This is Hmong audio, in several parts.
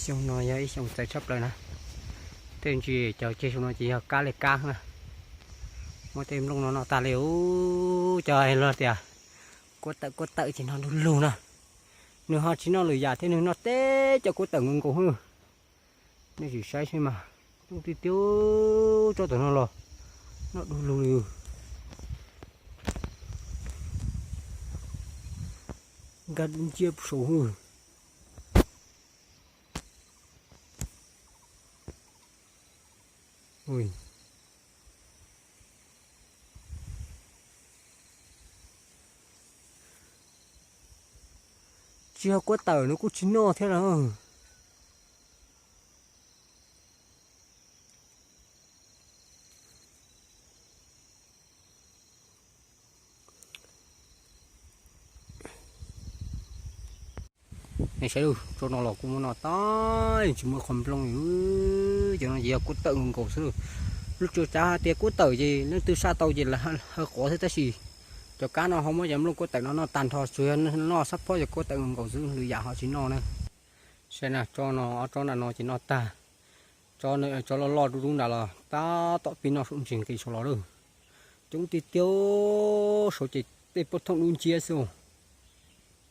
Xyoo no yog ib xyoo txawv tshaj plaws na. Tej ntsis cov ceg xyoo no ces yog kab li kab na. Muab tej nplooj no noj tag li ub, cov luag tias kuab tawm kuab tawm ces noj du lug na. Nws ho tsis noj lwm yam thiab, nws noj teb cov kuab tawm nkaus nkaus xwb. Nej sim saib seb mas, coob tiag tiag, tsob tawm no los noj du lug li. Nkag nciab saud xwb. Tsis yog kuab tawm nws kuj tsis noj thiab na. Nej saib, tsob no los kuj muab noj tag, tsis muaj qhov nplooj li. Cov no ces yog kuab tawm nkaus xwb. Lub tsuas tsav hais tias kuab tawm ces leej twg saj tau ces lawv ha quav xwb, tab sis cov kab no ho muab cov nplooj kuab tawm no noj tag nrho, tsuas yog noj sab phob cov kuab tawm nkaus xwb, lwm yam ho tsis noj na. Saib na, tsob no, ob tsob nram no ces noj tag. Tsob, tsob loj loj dub dub nram los tab tom pib noj saum ntsis nqis saud los lawm. Coob tiag tiag, saud ces tej pob thooj dub nciab xwb.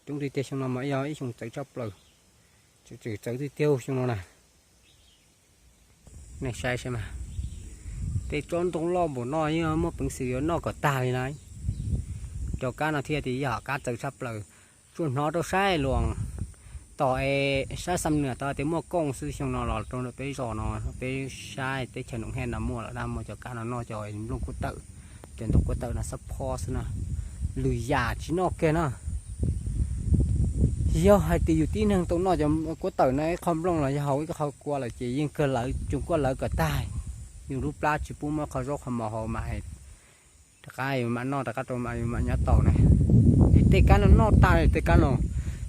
Coob tiag tiag, xyoo no mas yog ib xyoo txawv tshaj plaws. Txawv txawv tiag tiag xyoo no na. Nej saib saib mas, tej tsob ntoo loj npaum no yeej muaj peev xwm yuav noj kom tag li na. Cov kab no thiaj tias yog kab txawv tshaj plaws. Tsuas hnov rau saib luas tom es sab Xam Nuas tod tias muaj kooj xwb, xyoo no los rau ntawm peb zos no, peb sab teb chaws Noom Hej no muaj lawm na, muaj cov kab no noj cov nplooj kuab tawm, cov ntoo kuab tawm no sab phob xwb na. Lwm yam tsis noj kiag na. Yog hais tias yus tib neeg tau noj cov kuab tawm no ib qho nplooj los yog haus ib qho kua lawm ces yeej kawg lawv, tsuas kua lawv kom tag. Yus lub plab tsis pub muaj qhov zaub qhov mov haus mas rov qab yus mam noj, rov qab rau mam yus mam nyob tau na. Es tej kab no noj tag, tej kab no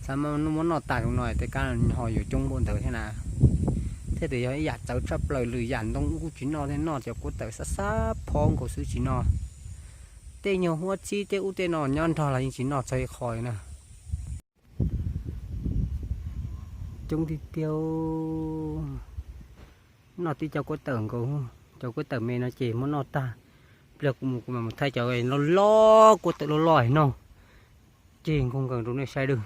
xav muab noj tag zoo no, tej kab no ho yuav coob npaum ntawd thiab na. Thiaj tias yog ib yam txawv tshaj plaws, lwm yam ntoo kuj tsis noj thiab, noj cov kuab tawm sab sab phob nkaus xwb tsis noj. Tej nyuag huab txhib tej ub tej no nyob nrog los yeej tsis noj txog ib qho li na. Coob tiag tiag, noj tib co kuab tawm nkaus. Cov kuab tawm me no ces muab noj tag. Pliag kuv mus kuv mam mus thaij cov loj loj, kuab tawm loj loj no ceg nkaus nkaus rau nej saib lawm.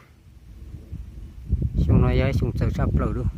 Xyoo no yog ib xyoo txawv tshaj plaws lawm.